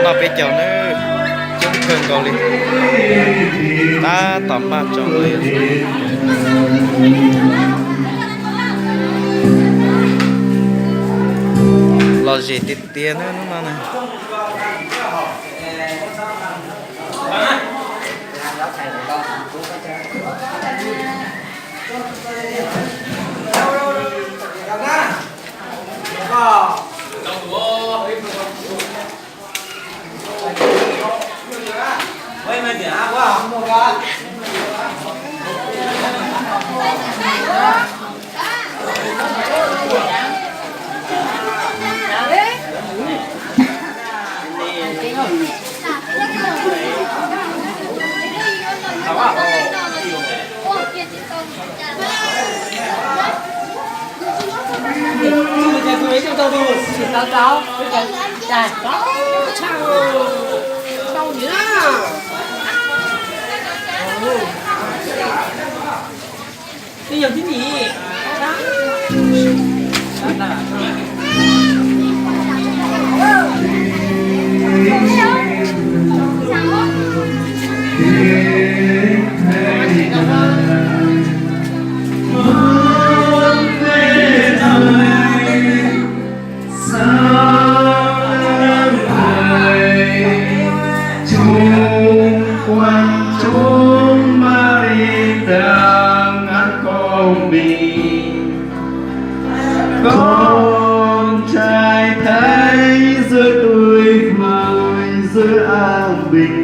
Noj peb caug nawb, coob kawg nkaus li. Tab tom npaj tso no yog lom zem tiag tiag nawb hnub no na. Chúng quanh chúng Maria đang ăn con mình. Con trai thấy dưới tuổi vui, dưới an bình.